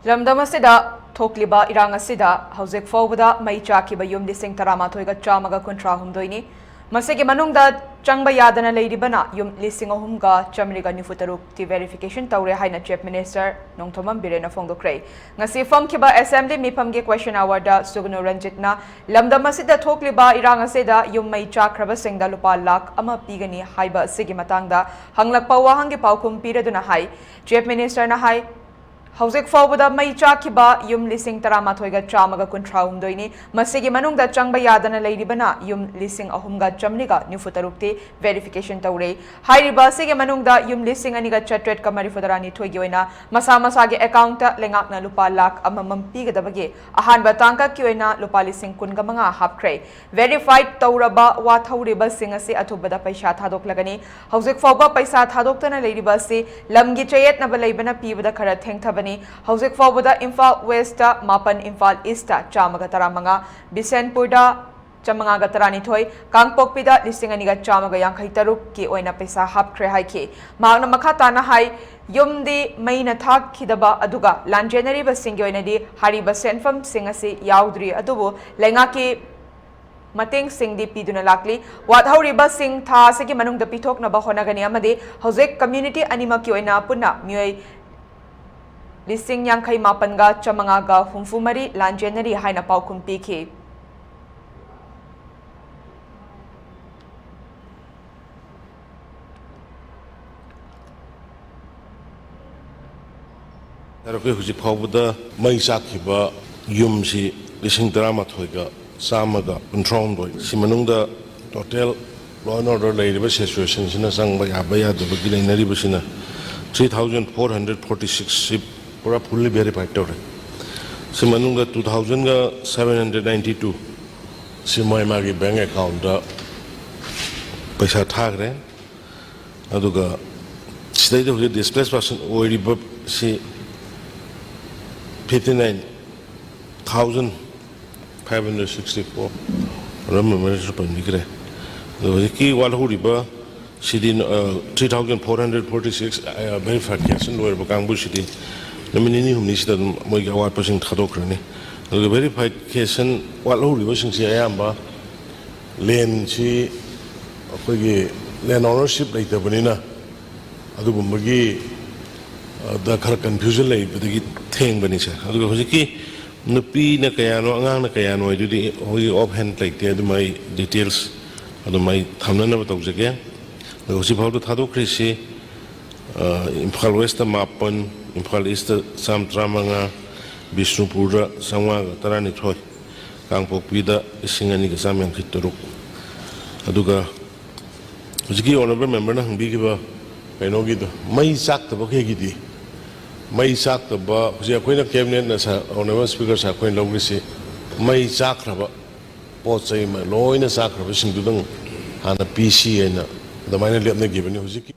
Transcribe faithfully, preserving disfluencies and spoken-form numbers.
ꯂꯝꯗꯝ ꯑꯁꯤꯗ ꯊꯣꯛꯂꯤꯕ ꯏꯔꯥꯡ ꯑꯁꯤꯗ ꯍꯧꯖꯤꯛ ꯐꯥꯎꯕꯗ ꯃꯩ ꯆꯥꯛꯈꯤꯕ ꯌꯨꯝ ꯂꯤꯁꯤꯡ ꯇꯔꯥꯃꯥꯊꯣꯏꯒ ꯆꯥꯝꯃꯒ ꯀꯨꯟꯊ꯭ꯔꯥ ꯍꯨꯝꯗꯣꯏꯅꯤ꯫ ꯃꯁꯤꯒꯤ ꯃꯅꯨꯡꯗ ꯆꯪꯕ ꯌꯥꯗꯅ ꯂꯩꯔꯤꯕꯅ ꯌꯨꯝ ꯂꯤꯁꯤꯡ ꯑꯍꯨꯝꯒ ꯆꯥꯃꯔꯤꯒ ꯅꯤꯐꯨ ꯇꯔꯨꯛꯇꯤ verification ꯇꯧꯔꯦ ꯍꯥꯏꯅ Chief Minister ꯅꯣꯡꯊꯣꯝꯕꯝ ꯕꯤꯔꯦꯟꯅ ꯐꯣꯡꯗꯣꯛꯈ꯭ꯔꯦ꯫ ꯉꯁꯤ ꯐꯝꯈꯤꯕ Assembly ꯃꯤꯐꯝꯒꯤ question hourꯗ ꯁꯨꯒꯅꯨ ꯔꯟꯖꯤꯠꯅ ꯂꯝꯗꯝ ꯑꯁꯤꯗ ꯊꯣꯛꯂꯤꯕ ꯏꯔꯥꯡ ꯑꯁꯤꯗ ꯌꯨꯝ ꯃꯩ ꯆꯥꯛꯈ꯭ꯔꯕꯁꯤꯡꯗ ꯂꯨꯄꯥ ꯂꯥꯈ ꯑꯃ ꯄꯤꯒꯅꯤ ꯍꯥꯏꯕ ꯑꯁꯤꯒꯤ ꯃꯇꯥꯡꯗ ꯍꯪꯂꯛꯄ ꯋꯥꯍꯪꯒꯤ ꯄꯥꯎꯈꯨꯝ ꯄꯤꯔꯗꯨꯅ ꯍꯥꯏ, Chief Ministerꯅ ꯍꯥꯏ, ꯍꯧꯖꯤꯛ ꯐꯥꯎꯕꯗ ꯃꯩ ꯆꯥꯛꯈꯤꯕ ꯌꯨꯝ ꯂꯤꯁꯤꯡ ꯇꯔꯥꯃꯥꯊꯣꯏꯒ ꯆꯥꯝꯃꯒ ꯀꯨꯟꯊ꯭ꯔꯥ ꯍꯨꯝꯗꯣꯏꯅꯤ꯫ ꯃꯁꯤꯒꯤ ꯃꯅꯨꯡꯗ ꯆꯪꯕ ꯌꯥꯗꯅ ꯂꯩꯔꯤꯕꯅ ꯌꯨꯝ ꯂꯤꯁꯤꯡ ꯑꯍꯨꯝꯒ ꯆꯥꯃꯔꯤꯒ ꯅꯤꯐꯨ ꯇꯔꯨꯛꯇꯤ verification ꯇꯧꯔꯦ꯫ ꯍꯥꯏꯔꯤꯕ ꯑꯁꯤꯒꯤ ꯃꯅꯨꯡꯗ ꯌꯨꯝ ꯂꯤꯁꯤꯡ ꯑꯅꯤꯒ ꯆꯥꯇ꯭ꯔꯦꯠꯀ ꯃꯔꯤꯐꯨ ꯇꯔꯥꯅꯤꯊꯣꯏꯒꯤ ꯑꯣꯏꯅ ꯃꯁꯥ ꯃꯁꯥꯒꯤ accountꯇ ꯂꯩꯉꯥꯛꯅ ꯂꯨꯄꯥ ꯂꯥꯈ ꯑꯃꯃꯝ ꯄꯤꯒꯗꯕꯒꯤ ꯑꯍꯥꯟꯕ ꯇꯥꯡꯀꯛꯀꯤ ꯑꯣꯏꯅ ꯂꯨꯄꯥ ꯂꯤꯁꯤꯡ ꯀꯨꯟꯒ ꯃꯉꯥ ꯍꯥꯞꯈ꯭ꯔꯦ꯫ Verified ꯇꯧꯔꯕ ꯋꯥꯊꯧꯔꯤꯕꯁꯤꯡ ꯑꯁꯤ ꯑꯊꯨꯕꯗ ꯄꯩꯁꯥ ꯊꯥꯗꯣꯛꯂꯒꯅꯤ꯫ ꯍꯧꯖꯤꯛ ꯐꯥꯎꯕ ꯄꯩꯁꯥ ꯊꯥꯗꯣꯛꯇꯅ ꯂꯩꯔꯤꯕ ꯑꯁꯤ ꯂꯝꯒꯤ ꯆꯌꯦꯠꯅꯕ ꯂꯩꯕꯅ ꯄꯤꯕꯗ ꯈꯔ ꯊꯦꯡꯊꯕꯅꯤ꯫ ꯍꯧꯖꯤꯛ ꯐꯥꯎꯕꯗ ꯏꯝꯐꯥꯜ Westꯇ ꯃꯥꯄꯟ, ꯏꯝꯐꯥꯜ Eastꯇ ꯆꯥꯝꯃꯒ ꯇꯔꯥꯃꯉꯥ, ꯕꯤꯁꯦꯟꯄꯨꯔꯗ ꯆꯥꯃꯉꯥꯒ ꯇꯔꯥꯅꯤꯊꯣꯏ, ꯀꯥꯡꯄꯣꯛꯄꯤꯗ ꯂꯤꯁꯤꯡ ꯑꯅꯤꯒ ꯆꯥꯝꯃꯒ ꯌꯥꯡꯈꯩ ꯇꯔꯨꯛꯀꯤ ꯑꯣꯏꯅ ꯄꯩꯁꯥ ꯍꯥꯞꯈ꯭ꯔꯦ ꯍꯥꯏꯈꯤ꯫ ꯃꯍꯥꯛꯅ ꯃꯈꯥ ꯇꯥꯅ ꯍꯥꯏ, ꯌꯨꯝꯗꯤ ꯃꯩꯅ ꯊꯥꯛꯈꯤꯗꯕ ꯑꯗꯨꯒ ꯂꯥꯟꯖꯦꯟꯅꯔꯤꯕꯁꯤꯡꯒꯤ ꯑꯣꯏꯅꯗꯤ ꯍꯥꯏꯔꯤꯕ ꯁꯦꯟꯐꯝꯁꯤꯡ ꯑꯁꯤ ꯌꯥꯎꯗ꯭ꯔꯤ, ꯑꯗꯨꯕꯨ ꯂꯩꯉꯥꯛꯀꯤ ꯃꯇꯦꯡꯁꯤꯡꯗꯤ ꯄꯤꯗꯨꯅ ꯂꯥꯛꯂꯤ꯫ ꯋꯥꯠꯍꯧꯔꯤꯕꯁꯤꯡ ꯊꯥ ꯑꯁꯤꯒꯤ ꯃꯅꯨꯡꯗ ꯄꯤꯊꯣꯛꯅꯕ ꯍꯣꯠꯅꯒꯅꯤ ꯑꯃꯗꯤ ꯍꯧꯖꯤꯛ community ꯑꯅꯤꯃꯛꯀꯤ ꯑꯣꯏꯅ ꯄꯨꯟꯅ ꯃꯤꯑꯣꯏ ꯂꯤꯁꯤꯡ ꯌꯥꯡꯈꯩ ꯃꯥꯄꯟꯒ ꯆꯥꯃꯉꯥꯒ ꯍꯨꯝꯐꯨ ꯃꯔꯤ ꯂꯥꯟꯖꯦꯟꯅꯔꯤ ꯍꯥꯏꯅ ꯄꯥꯎꯈꯨꯝ ꯄꯤꯈꯤ꯫ ꯁꯥꯔ, ꯑꯩꯈꯣꯏ ꯍꯧꯖꯤꯛ ꯐꯥꯎꯕꯗ ꯃꯩ ꯆꯥꯛꯈꯤꯕ ꯌꯨꯝꯁꯤ ꯂꯤꯁꯤꯡ ꯇꯔꯥꯃꯥꯊꯣꯏꯒ ꯆꯥꯝꯃꯒ ꯀꯨꯟꯊ꯭ꯔꯥꯍꯨꯝꯗꯣꯏ, ꯁꯤ ꯃꯅꯨꯡꯗ total law and order ꯂꯩꯔꯤꯕ situationꯁꯤꯅ ꯆꯪꯕ ꯌꯥꯕ ꯌꯥꯗꯕꯒꯤ ꯂꯩꯅꯔꯤꯕꯁꯤꯅ three thousand four hundred forty sixꯁꯤ ꯄꯨꯔꯥ fully verified ꯇꯧꯔꯦ꯫ ꯁꯤ ꯃꯅꯨꯡꯗ two thousandꯒ seven hundred ninety two ꯁꯤ ꯃꯣꯏ ꯃꯥꯒꯤ bank accountꯇ ꯄꯩꯁꯥ ꯊꯥꯈ꯭ꯔꯦ꯫ ꯑꯗꯨꯒ ꯁꯤꯗꯩꯗ ꯍꯧꯖꯤꯛ displaced person ꯑꯣꯏꯔꯤꯕ ꯁꯤ fifty nine thousand five hundred sixty four, ꯑꯗꯨꯝ ꯃꯦꯃꯣꯔꯤꯁꯨ ꯄꯟꯕꯤꯈ꯭ꯔꯦ꯫ ꯑꯗꯣ ꯍꯧꯖꯤꯛꯀꯤ ꯋꯥꯠꯍꯧꯔꯤꯕ ꯁꯤꯗꯤ three thousand four hundred forty six verification ꯂꯣꯏꯔꯕ ꯀꯥꯡꯕꯨꯁꯤꯗꯤ ꯅꯨꯃꯤꯠ ꯅꯤꯅꯤ ꯍꯨꯝꯅꯤꯁꯤꯗ ꯑꯗꯨꯝ ꯃꯣꯏꯒꯤ ꯑꯋꯥꯠꯄꯁꯤꯡ ꯊꯥꯗꯣꯛꯈ꯭ꯔꯅꯤ꯫ ꯑꯗꯨꯒ verification ꯋꯥꯠꯍꯧꯔꯤꯕꯁꯤꯡꯁꯤ ꯑꯌꯥꯝꯕ ꯂꯦꯟꯁꯤ ꯑꯩꯈꯣꯏꯒꯤ land ownership ꯂꯩꯇꯕꯅꯤꯅ ꯑꯗꯨꯒꯨꯝꯕꯒꯤ, ꯑ, ꯗ ꯈꯔ confusion ꯂꯩꯕꯗꯒꯤ ꯊꯦꯡꯕꯅꯤꯁꯦ꯫ ꯑꯗꯨꯒ ꯍꯧꯖꯤꯛꯀꯤ ꯅꯨꯄꯤꯅ ꯀꯌꯥꯅꯣ, ꯑꯉꯥꯡꯅ ꯀꯌꯥꯅꯣ ꯍꯥꯏꯗꯨꯗꯤ ꯑꯩꯈꯣꯏꯒꯤ off hand ꯂꯩꯇꯦ, ꯑꯗꯨꯝ ꯑꯩ details ꯑꯗꯨꯝ ꯑꯩ ꯊꯝꯅꯅꯕ ꯇꯧꯖꯒꯦ꯫ ꯑꯗꯨꯒ ꯍꯧꯖꯤꯛ ꯐꯥꯎꯗ ꯊꯥꯗꯣꯛꯈ꯭ꯔꯤꯁꯤ, ꯑ, ꯏꯝꯐꯥꯜ Westꯇ ꯃꯥꯄꯟ, ꯏꯝꯐꯥꯜ Eastꯇ ꯆꯥꯝꯃ ꯇꯔꯥꯃꯉꯥ, ꯕꯤꯁꯅꯨꯄꯨꯔꯗ ꯆꯥꯝꯃꯉꯥꯒ ꯇꯔꯥꯅꯤꯊꯣꯏ, ꯀꯥꯡꯄꯣꯛꯄꯤꯗ ꯂꯤꯁꯤꯡ ꯑꯅꯤꯒ ꯆꯥꯝꯃ ꯌꯥꯡꯈꯩ ꯇꯔꯨꯛ꯫ ꯑꯗꯨꯒ ꯍꯧꯖꯤꯛꯀꯤ honourable memberꯅ ꯍꯪꯕꯤꯈꯤꯕ ꯀꯩꯅꯣꯒꯤꯗꯣ, ꯃꯩ ꯆꯥꯛꯇꯕꯈꯩꯒꯤꯗꯤ, ꯃꯩ ꯆꯥꯛꯇꯕ, ꯍꯧꯖꯤꯛ ꯑꯩꯈꯣꯏꯅ cabinetꯅ ꯁꯥ-, honourable speaker sir, ꯑꯩꯈꯣꯏꯅ ꯂꯧꯈ꯭ꯔꯤꯁꯤ ꯃꯩ ꯆꯥꯛꯈ꯭ꯔꯕ ꯄꯣꯠ ꯆꯩ ꯑꯃ ꯂꯣꯏꯅ ꯆꯥꯛꯈ꯭ꯔꯕꯁꯤꯡꯗꯨꯗꯪ ꯍꯥꯟꯅ ꯄꯤꯁꯤ ꯍꯥꯏꯅ ꯑꯗꯨꯃꯥꯏꯅ ꯂꯦꯞꯅꯈꯤꯕꯅꯤ꯫ ꯍꯧꯖꯤꯛꯀꯤ